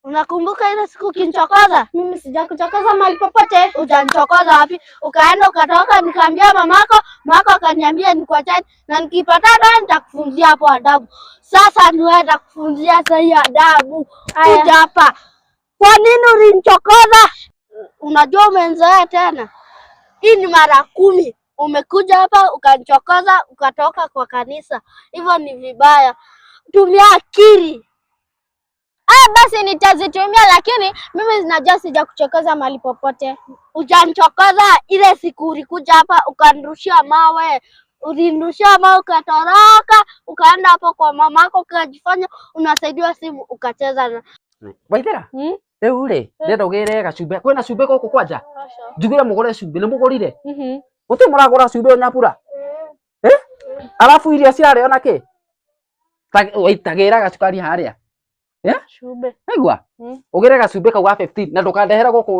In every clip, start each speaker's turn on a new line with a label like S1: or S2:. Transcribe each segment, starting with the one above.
S1: Unakumbuka ile siku ukinichokoza?
S2: Mimi sijakuchokoza mahali popote.
S1: Ujanichokoza wapi? Ukaenda ukatoka, nikaambia mamako, mamako akaniambia nikuachane na nikipatana nitakufunzia hapo adabu. Sasa ni wewe nitakufunzia sasa hii adabu. Kuja hapa. Kwa nini ulinichokoza? Unajua umenizoea tena. Hii ni mara 10 umekuja hapa ukanichokoza, ukatoka kwa kanisa. Hivyo ni vibaya. Tumia akili.
S2: Ah, basi nitazitumia, lakini mimi najua sijakuchokoza mahali popote.
S1: Ujanichokoza ile siku ulikuja hapa ukanirushia mawe. Ulinirushia mawe ukatoroka, ukaenda hapo kwa mamako ukajifanya unasaidiwa simu ukacheza na
S3: Waithera riu ri ndenda ugire gacumbi kwina cumbi guku kwanja njugire mugure cumbi ni mugurire guti muragura cumbi nyabura eh alafu irio cirarĩo na kĩ waitagĩra gacukari haria eh
S2: Cumbi.
S3: Aigua ugire gacumbi kau ga 15 na ndũkandehere gũkũ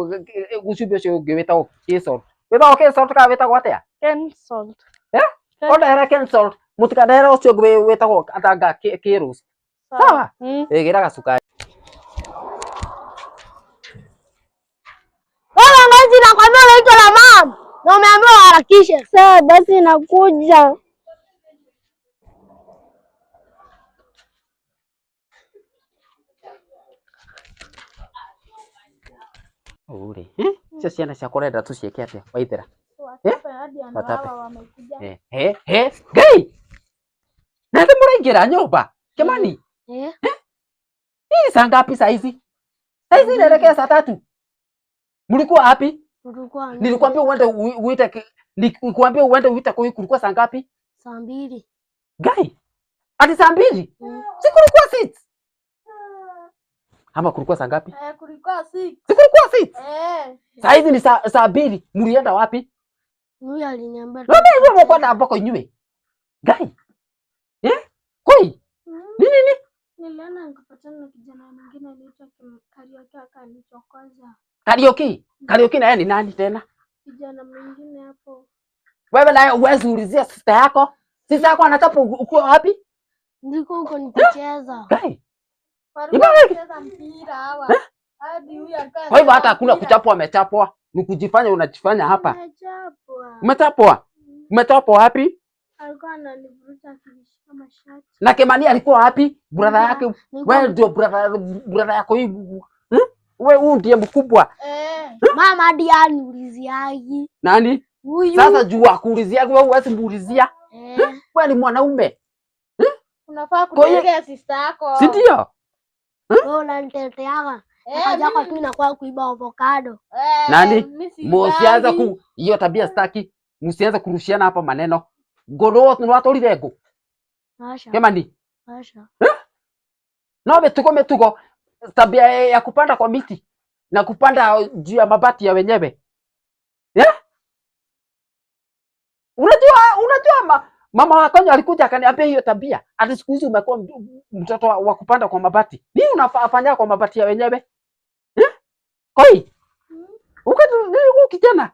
S3: gũcumbi ũcio ũngĩ wĩtagwo K-salt. Wĩtagwo K-salt kana wĩtagwo atĩa?
S2: Ken salt.
S3: Eh? Ũndehere Ken-salt, mũtikandehere ũcio ũngĩ wĩtagwo atanga K-rose. Sawa? Ĩgĩra gacukari.
S1: Wewe ngozi nakwambia unaitwa na mama na umeambiwa uharakishe.
S2: Sawa basi nakuja.
S3: Ũũ-rĩ, icio ciana ciakwa ũrenda tũciĩke atĩa Waithera? Watape. He, he, Ngai! Na nĩ mũraingĩra nyũmba? Kĩmani?
S1: Eh?
S3: Hii ni saa ngapi saa hizi? Saa hizi inaelekea saa 3. Mlikuwa wapi?
S1: Tulikuwa
S3: Nilikwambia uende uite, nilikwambia uende uite kwa kulikuwa saa ngapi?
S1: Saa 2.
S3: Ngai. Ati saa 2? Si kulikuwa 6? Ama kulikuwa saa ngapi?
S2: Kulikuwa 6.
S3: Si kulikuwa 6? Saa hizi ni saa 2. Mlienda wapi?
S1: Huyu aliniambia.
S3: Ndio hivyo mko na mboko inywe. Ngai. Koi. Nini nini?
S2: Niliona nikapatana na kijana mwingine anaitwa Kariuki akanichokoza.
S3: Kariuki? Kariuki na yeye ni nani tena?
S2: Kijana mwingine hapo.
S3: Wewe naye huwezi ulizia sister yako? Sister yako anachapa ukiwa wapi?
S1: Niko huko nikicheza.
S3: Ngai.
S2: Walikuwa wanacheza mpira hawa. Hadi huyu alikuwa
S3: Kwa hivyo hata hakuna
S2: mpira.
S3: kuchapwa, amechapwa. Ni kujifanya unajifanya hapa.
S2: Nimechapwa.
S3: Umechapwa? Umechapwa wapi?
S2: Alikuwa ananivuruta akinishika mashati.
S3: Na Kimani alikuwa wapi? Brother yake. Wewe ndio brother yako hii. Wewe huyu ndiye mkubwa.
S1: Mama ndiye aniuliziagi.
S3: Nani?
S1: Huyu.
S3: Sasa juu akuulizia wewe huwezi muulizia. Wewe ni mwanaume.
S2: Unafaa
S3: Kwa hiyo
S2: kutetea sister yako.
S3: Si ndio?
S1: Wewe unaniteteaga. Kazi yako tu inakuwa kuiba avocado.
S3: Nani?
S2: Mimi si
S3: Msianze
S2: dhambi.
S3: ku hiyo tabia sitaki. Msianze kurushiana hapa maneno. Ngoro ni watorire ngũ.
S1: Asha.
S3: Kimani.
S1: Asha.
S3: No mitugo mitugo tabia ya kupanda kwa miti na kupanda juu ya mabati ya wenyewe. Unajua mama wako alikuja akaniambia hiyo tabia. Ati siku hizi umekuwa mtoto wa kupanda kwa mabati. Nini unafanya kwa mabati ya wenyewe? Koi. Uko kijana.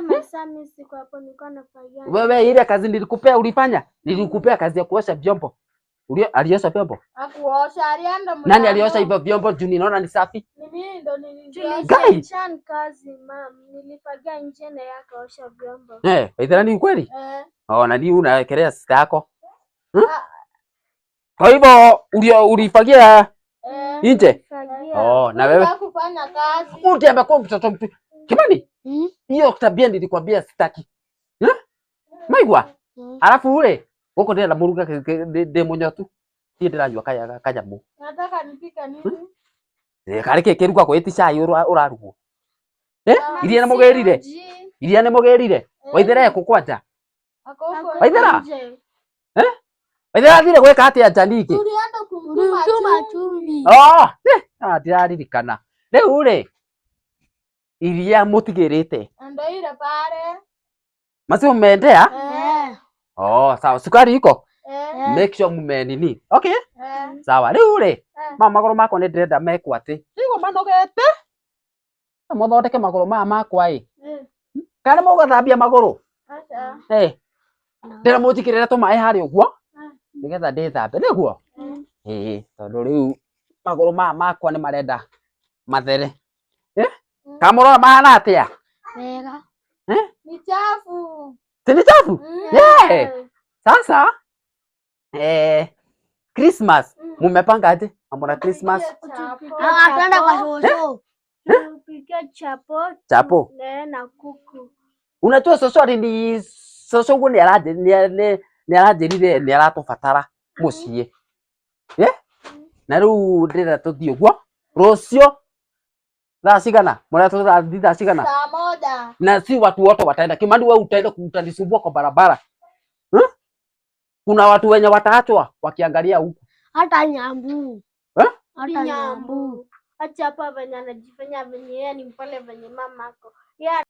S2: Masaa mimi siko hapo, nilikuwa nafanya.
S3: Wewe ile kazi nilikupea ulifanya? Nilikupea kazi ya kuosha vyombo. Aliosha vyombo?
S2: Hakuosha, alienda mlango.
S3: Nani aliosha hivyo vyombo juu ninaona ni safi?
S2: Ni mimi ndo niliosha.
S3: Guy!
S2: Chan kazi mam, nilifagia nje na yeye akaosha vyombo.
S3: Waithera ni kweli? Oh, na ni unawekelea sister yako? Kwa hivyo ulifagia nje?
S2: Nilifagia.
S3: Oh, na wewe?
S2: Unataka kufanya kazi.
S3: Huyu ndiye amekuwa mtoto mtu. Kimani? Hiyo tabia nilikwambia sitaki. Maigua? Alafu ule guku ndĩrenda mũruge ndĩ mũnyotu. Niĩ ndĩranyua kanyamũ.
S2: Nataka nipike nini?
S3: Karĩ kĩ kĩrugagwo ĩti cai ũrarugwo? Iria nĩ mũgĩrire? Iria nĩ mũgĩrire? Waithera ekũ kwanja? Waithera? Waithera athire gwĩka atĩa nja ningĩ?
S2: Tulienda kumtuma
S1: Kumtuma chumvi.
S3: Oh, ndiraririkana. Rĩu rĩ, iria mũtigĩrĩte.
S2: Ndio ile pale.
S3: Maziwa mmeendea? Oh, sawa. Sukari iko? Make sure mume nini. Okay? Sawa. Rĩu rĩ, mama magũrũ makwa nĩ ndĩrenda mekwo atĩ. Nĩguo manogete. Na mũthondeke magũrũ maya makwa ĩ. Kana mũgathambia magũrũ?
S2: Acha.
S3: Ndĩra mũnjikĩrĩre tũmaĩ harĩa ũguo. Nĩgetha ndĩthambe, nĩguo? Tondũ rĩu Magũrũ maya makwa nĩ marenda mathere. Eh? Kamũrora mahana atĩa?
S1: Wega.
S3: Eh?
S2: Ni chafu.
S3: Si ni chafu? Yeah. Sasa Christmas mumepanga aje? Mambo na Christmas?
S1: Ah, twende kwa shosho.
S2: Tupike chapo.
S3: Chapo.
S2: Na kuku.
S3: Unajua shosho alini shosho guo nĩ aranjĩrire nĩ aratũbatara mũciĩ. Eh? Na rĩu ndĩrenda tũthiĩ ũguo rũciũ thaa cigana? Mũrĩa tũrathiĩ thaa cigana?
S2: Saa moja.
S3: Na si watu wote wataenda. Kimani, wewe utaenda utanisumbua kwa barabara. Huh? Kuna watu wenye wataachwa wakiangalia huku.
S1: Hata Nyambu.
S3: Eh?
S1: Hata Nyambu.
S2: Acha hapa venye anajifanya venye yeye ni mpole venye mama ako. Yeye